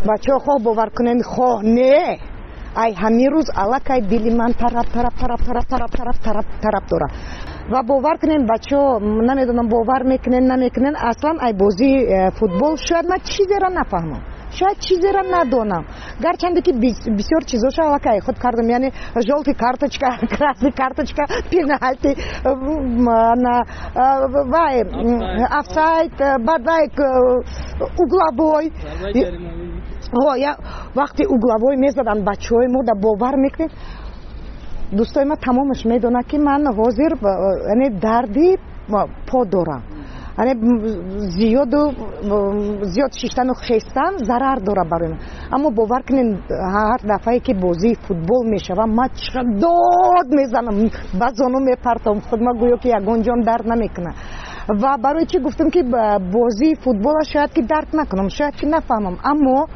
Бачаҳо, хоҳ бовар кунед, хоҳ не, ай ҳамин рӯз аллакай дили ман тараб тараб тараб тараб тараб тараб тараб тараб дорад. Ва бовар кунед, бачаҳо, намедонам, бовар мекунед, намекунед, аслан ай бозии футбол шояд ман чизеро нафаҳмам, шояд чизеро надонам, гарчанде ки бисёр чизоша аллакай худ кардам, яъне жёлтый карточка, красный карточка, пенальти, вай, офсайд, баъд вай, угловой. Вақте угловой мезаданд бачаҳои мо, да бовар мекунед, дӯстои ман тамомаш медонад, ки ман ҳозир, яъне, дарди по дорам, яъне зиёду зиёд шиштану хестан зарар дорад барои ман. Аммо бовар кунед, ҳар дафъае ки бозии футбол мешавам, ман чӣ дод мезанам, ба зону мепартом худма, гӯё ки ягон ҷон дард намекунад. Ва барои чӣ гуфтам, ки бозии футбола шояд ки дарк накунам, шояд ки нафаҳмам, аммо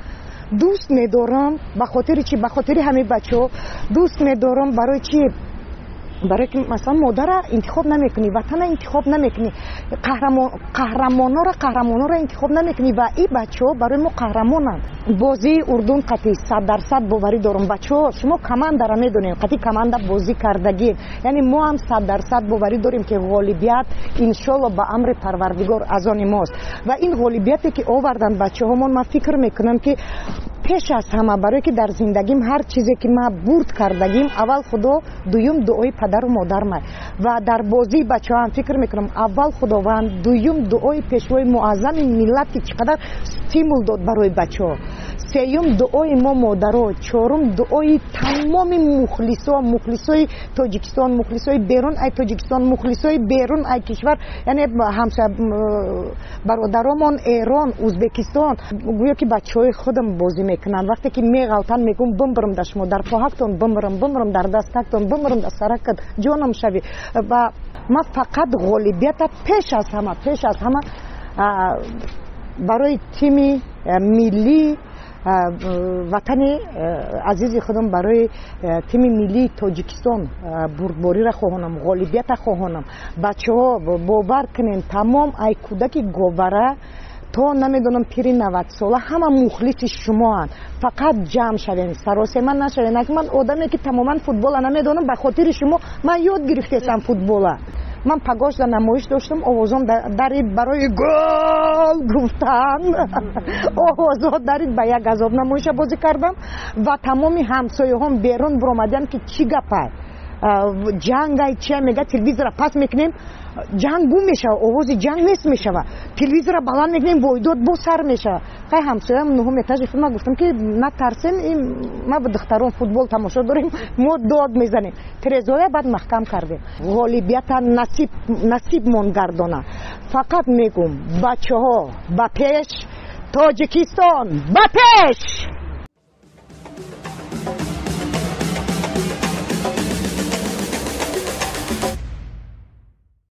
дӯст медорам. Ба хотири чӣ? Ба хотири ҳамин бачаҳо дӯст медорам. Барои чӣ? Барое ки, масалан, модара интихоб намекунӣ, ватана интихоб намекунӣ, қаҳрамонҳоро интихоб намекунӣ ва ин бачаҳо барои мо қаҳрамонанд. Бозии Урдун қатъи 100% боварӣ дорам. Бачаҳо, шумо командара медонем, қатъи команда бозӣ кардагӣ, яъне мо ҳам 100% боварӣ дорем, ки ғолибият, иншолло, ба амри Парвардигор аз они мост. Ва ин ғолибияте ки оварданд бачаҳомон, ман фикр мекунам, ки пеш аз ҳама, барое ки дар зиндагим ҳар чизе ки ман бурд кардагим, аввал Худо, дуюм дуои падару модармай. Ва дар бозии бачаҳоам фикр мекунам, аввал Худованд, дуюм дуои Пешвои Муаззами миллат, ки чӣ қадар стимул дод барои бачаҳо, сеюм дуои мо модаро, чорум дуои тамоми мухлисо, мухлисои Тоҷикистон, мухлисои берун ай Тоҷикистон, мухлисои берун ай кишвар, яъне ҳамса бародаромон Эрон, Узбекистон. Гӯё ки бачаҳои худам бозӣ мекунанд. Вақте ки меғалтанд, мегӯм: «Бимбирам дар шумо, дар поҳактон бимбирам, бимбирам дар дастактон, бимбирам дар саракат, ҷонам шавӣ». Ва ман фақат ғолибията пеш аз ҳама барои тими миллии ватани азизи худам, барои тими миллии Тоҷикистон бурдбориро хоҳонам, ғолибията хоҳонам. Бачаҳо, бовар кунем, тамом ай кӯдаки говара то, намедонам, пири 90-сола ҳама мухлиси шумоанд. Фақат ҷамъ шавем, саросема нашавем. Ман одаме ки тамоман футбола намедонам, ба хотири шумо ман ёд гирифтесам футбола. Ман пагошда намоиш доштам, овозом дарид, барои гол гуфтан овозо дарид. Ба як азоб намоиша бозӣ кардам ва тамоми ҳамсояҳом берун биромадиам, ки чӣ гапай, ҷангай, чия? Мега, телевизора пас мекунем, ҷанг гум мешава, овози ҷанг нест мешава. Телевизора баланд мекунем, войдод боз сар мешава. Хай, ҳамсоям нуҳум этажи худ, ман гуфтам, ки натарсем, ма ба духтарон футбол тамошо дорем, мо дод мезанем. Тирезоя баъд маҳкам кардем. Ғолибията насибмон гардона. Фақат мегум: бачаҳо, ба пеш, Тоҷикистон, ба пеш!